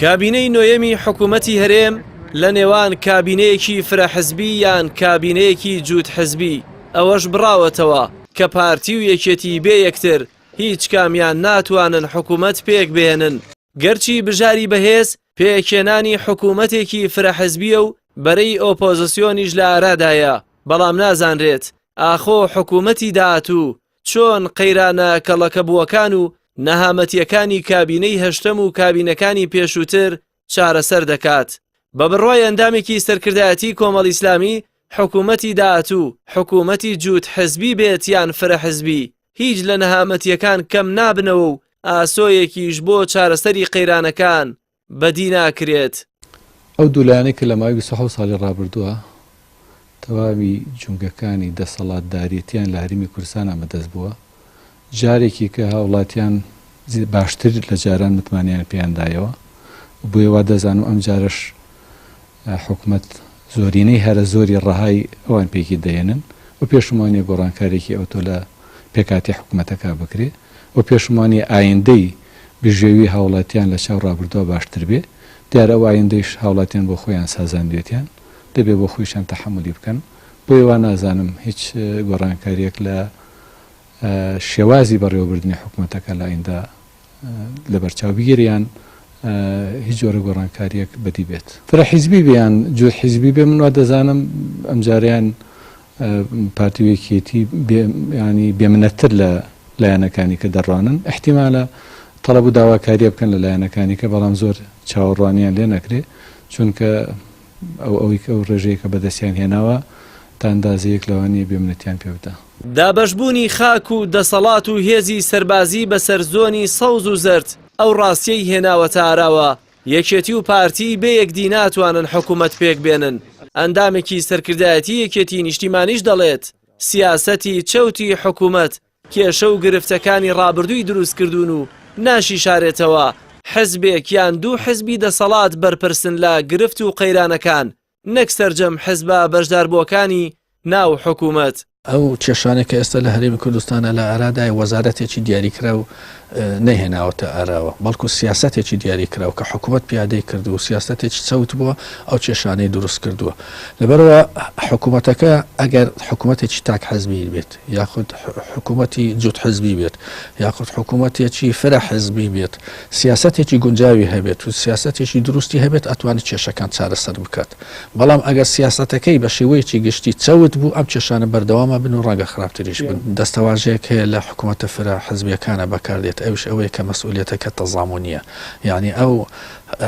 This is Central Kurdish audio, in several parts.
کابینەی نۆیەمی حکوومەتی هەرێم لە نێوان کابینەیەکی فرە حزبی یان کابینەیەکی جووت حزبی، ئەوەش بڕاوەتەوە کە پارتی و یەکێتی بێ یەکتر هیچ کامیان ناتوانن حکوومەت پێکبهێنن، گەرچی بژاری بەهێز پێکهێنانی حکوومەتێکی فرە حزبییە و بەرەی ئۆپۆزسیۆنیش لە ئارادایە، بەڵام نازانرێت ئاخۆ حکوومەتی داهاتوو چۆن قەیرانە کەڵەکەبووەکان و نەهامەتییەکانی کابینەی هەشتەم و کابینەکانی پێشووتر چارەسەر دەکات. بە بڕوای ئەندامێکی سەرکردایەتی کۆمەڵی ئیسلامی، حکوومەتی داهاتوو، حکوومەتی جووت حزبی بێت یان فرە حزبی، هیچ لە نەهامەتییەکان کەم نابنەوە و ئاسۆیەکیش بۆ چارەسەری قەیرانەکان بەدی ناکرێت. ئەو دوو لایەنەی کە لە ماوەی 27 ساڵی ڕابردووە تەواوی جومگەکانی دەسەڵاتداریەتیان لە هەرێمی کوردستانا بەدەست بووە، جارێکی کە هاوڵاتیان باشتر لە جاران متمانەیان پێیان دایەوە، بۆیە وا دەزانم ئەم جارەش حکومەت زۆرینەی هەرە زۆری ڕەهای ئەوان پێکی دەهێنن و پێشم وانیە گۆڕانکاریەکی ئەوتۆ لە پێکهاتەی حکومەتەکە بکرێ و پێشم وانیە ئایندەی بژێوی هاوڵاتیان لە چاو ڕابردوە باشتر بێ، دیارە ئەو ئایندەیش هاوڵاتیان بۆ خۆیان سازاندوێتیان دەبێ بۆ خۆیشیان تەحەمولی بکەن، بۆیە وا نازانم هیچ گۆڕانکاریەک لە شێوازی بەڕێوەبردنی حکومەتەکە لە ئایندە لەبەرچاو بگیرێ یان هیچ جۆرە گۆڕانکارییەک بەدی بێت. فرە حیزبی بێ یان جووت حیزبی بێ من وا دەزانم ئەمجارەیان پارتی و یەکێتی بێ یانی بێمنەتتر لە لایەنەکانی کە دەڕوانن ئیحتیمالە تەڵەب و داواکارییە بکەن لە لایەنەکانی کە بەڵام زۆر چاوەڕوانیان لێ نەکرێ چونکە ئەو ئەوەی کە ئەو ڕێژەیە کە بەدەستیان هێناوە تا ئەندازەیەک لەوانەیە بێمنەتیان پێ بدا. دابەشبوونی خاک و دەسەڵات و هێزی سەربازی بەسەر زۆنی سەوز و زەرد ئەو ڕاستیەی هێناوەتە ئاراوە، یەکێتی و پارتی بێ یەکدی ناتوانن حکومەت پێکبێنن، ئەندامێکی سەرکردایەتی یەکێتی نیشتیمانیش دەڵێت، سیاسەتی چەوتی حکومەت کێشە و گرفتەکانی ڕابردووی دروستکردوون و ناشیشارێتەوە حزبێک یان دوو حزبی دەسەڵات بەرپرسن لە گرفت و قەیرانەکان نەک سەرجەم حزبە بەشداربووەکانی ناو حکومەت. ئەو کێشانەی کە ئێستا لە هەرێمی کوردستانە لە ئارادایە وەزارەتێکی دیاریکراو نەیهێناوەتە ئاراوە، بەڵکو سیاسەتێکی دیاریکراو کە حکومەت پیادەی کردووە و سیاسەتێکی چەوت بووە ئەو کێشانەی دروست کردووە. لەبەرئەوە حکومەتەکە ئەگەر حکومەتێکی تاک حزبی بێت، یاخود حکوومەتی جوت حزبی بێت یاخود حکوومەتێکی فرە حزبی بێت سیاستێکی گونجاوی هەبێت و سیاستێکی دروستی هەبێت ئەتوانێت کێشەکان چارەسەر بکات بەڵام ئەگەر سیاستەکەی بە شێوەیەکی گشتی چەوت بوو ئەم کێشانە بەردەوامە بن و ڕەنگە خراپتریش بن دەستەواژەیەک هەیە لە حکوومەتە فرە حزبیەکانە بەکاردێت ئەوش ئەوەیە کە مەسئولیەتەکە تەزامونیە یعنی ئەو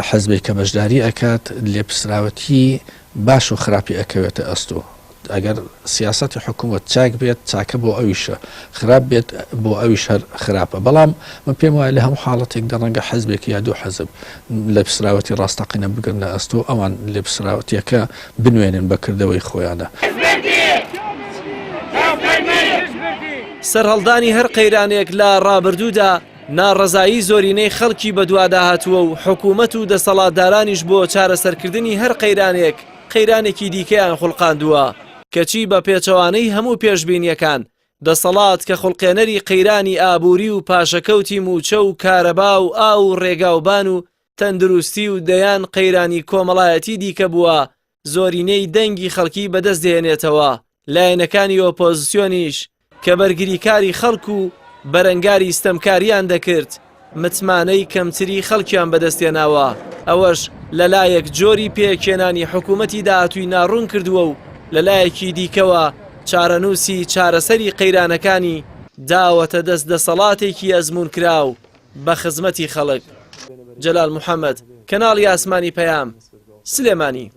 حزبێک کە بەشداری ئەکات لێپسراوەتی باش و خراپی ئەکەوێتە ئەستۆ ئەگەر سیاسەتی حکوومەت چاک بێت چاکە بۆ ئەویشە، خراپ بێت بۆ ئەویش هەر خراپە. بەڵام من پێم وایە لە هەموو حاڵەتێکدا ڕەنگە حزبێک یا دوو حزب لێپرسراوەتی ڕاستەقینە بگرنە ئەستۆ و ئەوان لێپرسراوەتییەکە بنوێنن بە کردەوەی خۆیانە. سەرهەڵدانی هەر قەیرانێک لە ڕابردوودا ناڕەزایی زۆرینەی خەڵکی بەدوادا هاتووە و حکوومەت و دەسەڵاتدارانیش بۆ چارەسەرکردنی هەر قەیرانێک قەیرانێکی دیکەیان خوڵقاندووە، کەچی بە پێچەوانەی هەموو پێشبینییەکان، دەسەڵات کە خوڵقێنەری قەیرانی ئابووری و پاشەکەوتی مووچە و کارەبا و ئاو و ڕێگاوبان و تەندروستی و دەیان قەیرانی کۆمەڵایەتی دیکە بووە، زۆرینەی دەنگی خەڵکی بەدەست دێنێتەوە، لایەنەکانی ئۆپۆزسیۆنیش کە بەرگریکاری خەڵک و بەرەنگاری ستەمکاریان دەکرد، متمانەی کەمتری خەڵکیان بەدەستهێناوە، ئەوەش لەلایەک جۆری پێکهێنانی حکومەتی داهاتووی ناڕوون کردووە و لەلایەکی دیکەوە چارەنووسی چارەسەری قەیرانەکانی داوەتە دەست دەسەڵاتێکی ئەزموونکراو بە خزمەتی خەڵک. جەلال محەمەد، کەناڵی ئاسمانی پەیام، سلێمانی.